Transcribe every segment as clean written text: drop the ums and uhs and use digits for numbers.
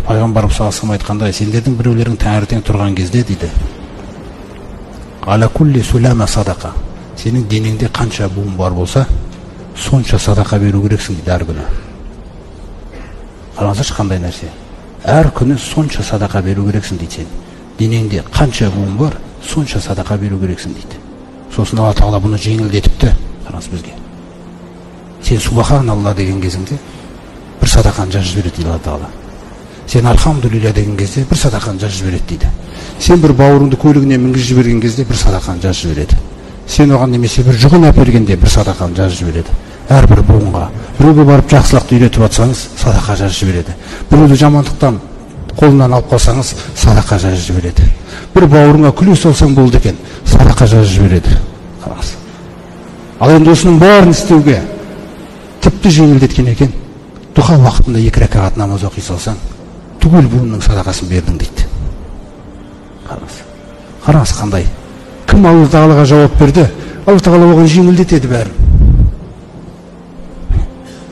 Пайғамбарымыз саллаллаху алейхи айтқандай, сендердің біреулерің таңертең тұрған кезде дейді, аля кулли сулама садақа, сенің денеңде қанша буын бар болса, сонша садақа беру керексің дейді әр күні. Қараңыздаршы қандай нәрсе. Әр күні сонша садақа беру керексің дейді сен. Денеңде қанша буын бар, сонша садақа беру керексің дейді. Сосын Алла Тағала бұны жеңілдетіпті, қараңыз бізге. Сен субхан Алла деген кезіңде бір садақаны жазып жібереді дейді Алла Тағала. Сен альхамдулилля деген кезде бір садақаны жазып жібереді дейді. Сен бір бауырыңды көлігіне мінгізіп жіберген кезде бір садақаны жазып жібереді. Сен оған немесе бір жүгін әпергенде бір садақаны жазып жібереді. Әрбір буынға. Біреуге барып жақсылықты үйретіп жатсаңыз, садақа жазып жібереді. Біреуді жамандықтан қолынан алып қалсаңыз, садақа жазып жібереді. Бір бауырыңа күле салсаң болды екен, садақа жазып жібереді. Қараңыз. Ал енді осының бәрін істеуге тіпті жеңілдеткен екен. Дұға уақытында 2 рәкағат намаз оқи салсаң, түгел буынның садақасын бердің дейді. Қараңыз. Қараңыз қандай. Кім Алла Тағалаға жауап берді, Алла Тағала оған жеңілдетеді бәрін.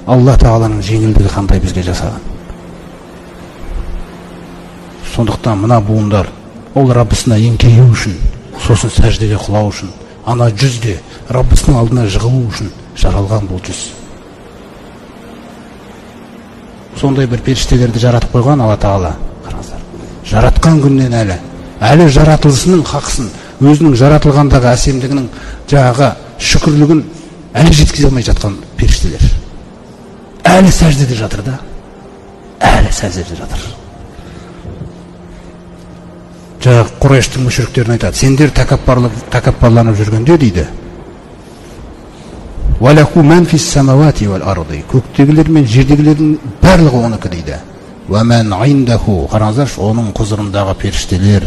Алла Тағаланың жеңілдігі қандай бізге жасаған. Сондықтан мына буындар ол Раббысына еңкею үшін, сосын сәждеге құлау үшін, ана жүзде Раббысының алдына жығылу үшін жаралған бұл жүз. Сондай бір періштелерді жаратып қойған Алла Тағала. Қараңыздар. Жаратқан күннен әлі жаратылысының хақысын, өзінің жаратылғандағы әсемдігінің жаңағы шүкірлігін әлі жеткізе алмай жатқан періштелер. Әлі сәждеде жатыр да. Әлі сәждеде жатыр. Жаңағы Құрайыштың мүшриктерін айтады, сендер тәкаппарланып жүргенде дейді. Уалаху ман фис самавати вал арди, көктегілер мен жердегілердің барлығы оныкі дейді. Уа ман индаху, қараңыздаршы, оның құзырындағы періштелер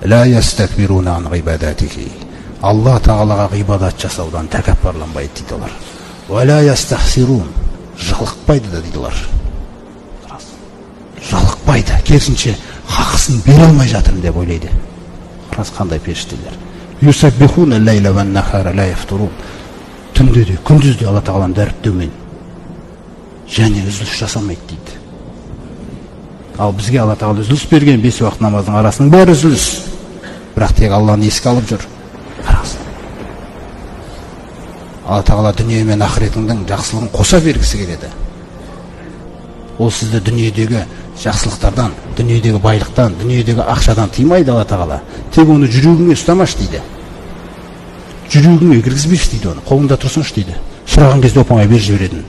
ла ястакбируна ан ғибадатихи, Алла Тағалаға ғибадат жасаудан тәкаппарланбайды дейді олар. Уа ла ястахсирун, жалықпайды да дейді олар. Жалықпайды, керісінше хақысын бере алмай жатырмын деп ойлайды. Қараңыз қандай періштелер. Юсаббихуна лайла ван нахара ла яфтурун. Түнде де, күндіз де Алла Тағаланы дәріптеумен және үзіліс жасамайды дейді. Ал бізге Алла Тағала үзіліс берген 5 уақыт намаздың арасының бәрі үзіліс. Бірақ тек Алланы еске алып жүр. Қараңыз. Алла Тағала дүние мен ақыретіңнің жақсылығын қоса бергісі келеді. Ол сізді дүниедегі жақсылықтардан, дүниедегі байлықтан, дүниедегі ақшадан тыймайды Алла Тағала. Тек оны жүрегіңе ұстамашы дейді. Жүрегіңе кіргізбеші дейді оны, қолыңда тұрсыншы дейді. Сұраған кезде оп-оңай беріп жіберетін.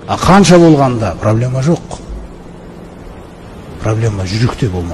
А қанша болғанда проблема жоқ. Проблема жүректе болмау.